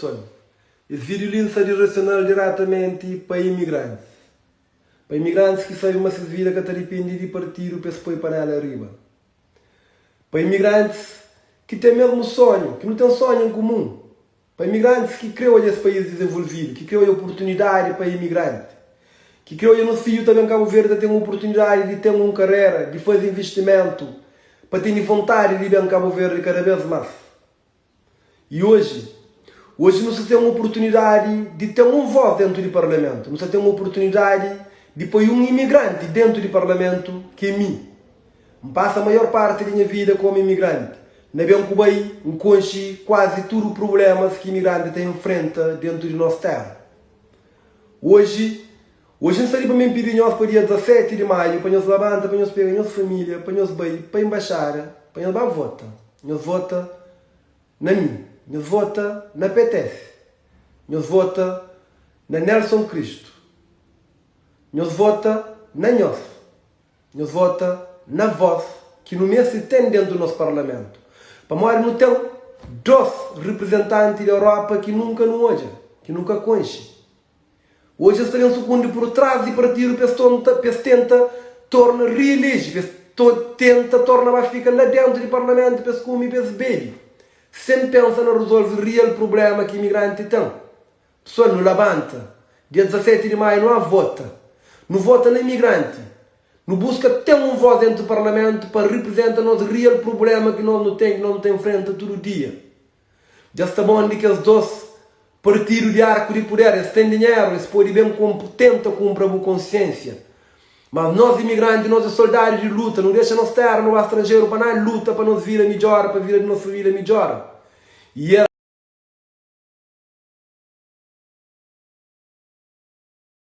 Pessoal, es vídeo li N sta direcional diretamenti pa imigrantis. Pa imigrantis ki sabe ma ses vida ka ta dipende di partidu pa es poi panela riba. Pa imigrantis ki ten mesmu sonhu, ki nu ten sonhu en kumun. Pa imigrantis ki kre odja es país dizenvolvidu, ki kre odja oportunidadi pa imigranti, ki kre odja nos fidju ta ben Kabu Verdi ta ten oportunidadi di ten un karera, di faze investimentu, pa tene vontadi di ben Kabu Verdi kada bes mas. I oji, oji nu sta ten oportunidadi di ten un vos dentu di parlamentu, nu sta ten oportunidadi di poi un imigranti dentu di parlamentu ki é mi. N pasa maior parti di nha vida komu imigranti. Na ben ku bai, N konxe kuazi tudu prublémas ki imigranti ta infrenta dentu di nos téra. Oji, oji N sta li pa mi N pidi nhos pa dia 17 di maiu pa nhos labanta, pa nhos pega nhos família, pa nhos bai pa embaxada, pa nhos ba vota. Nhos vota na mi, nhos vota na PTS, nhos vota na Nelson Cristo, nhos vota na nhos. Nhos vota na vos ki nu meste ten dentu nos parlamentu. Pamodi nu ten dos riprizentanti di Europa ki nunka nu odja, ki nu ka konxe. Oji es ta ben sukundi pur tras di partidu pa es tonta, pa es tenta torna rieleji, pa es tenta torna ba fika la dentu di parlamentu pa es kume, pa es bebe, sen pensa na rizolve real prublema ki imigranti ten. Pessoal nu labanta dia 17 di maio nu a vota nu vota na imigranti nu busca ten un voz dentro parlamento pa representa nos real problema ki nos nu ten ki nos nu ta enfrenta tudu dia dja sta bon di kes dos partido di arco di puder es ten dinheru es podi ben tenta kumpra bu konsiensia mas nos imigranti nos é soldadu di luta nu dexa nos terra nu ba stranjeru pa na luta pa nos vida midjora pa vida di nos familia midjora i.